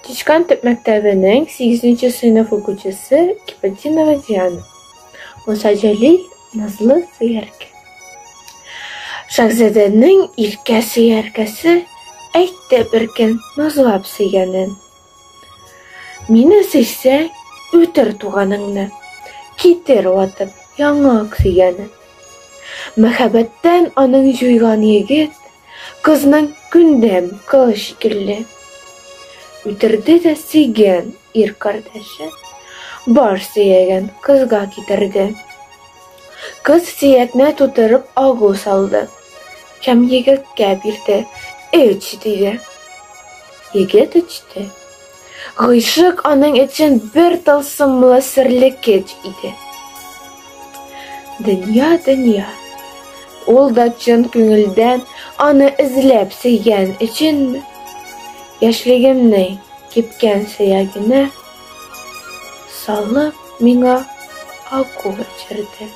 Чичкан төп мәктәбенең 8 сыйныф укучысы Кипатинова Диана. Муса Җәлил Назлы сөяркә. Шахзадәнең иркә сөяркәсе әйтте беркөн назлап сөйгәнен. Мине сөйсәң, үтер туганыңны, китер ватып яңак сөйгәнен. Мәхәббәттән аның җуйган егет кызның күндәм кылы шикелле. Үтерде дә сөйгән ир кардәше, бар сөяген кызга китерде. Кыз сөякне тутырып агу салды һәм егеткә бирде. Эч, диде. Егет эчте. Гыйшык аның өчен бер тылсымлы серле көч иде. Дөнья, дөнья. Ул да чын күңелдән аны эзләп сөйгән өченме? Яшьлегемне кипкән сөягенә салып миңа агу эчерде.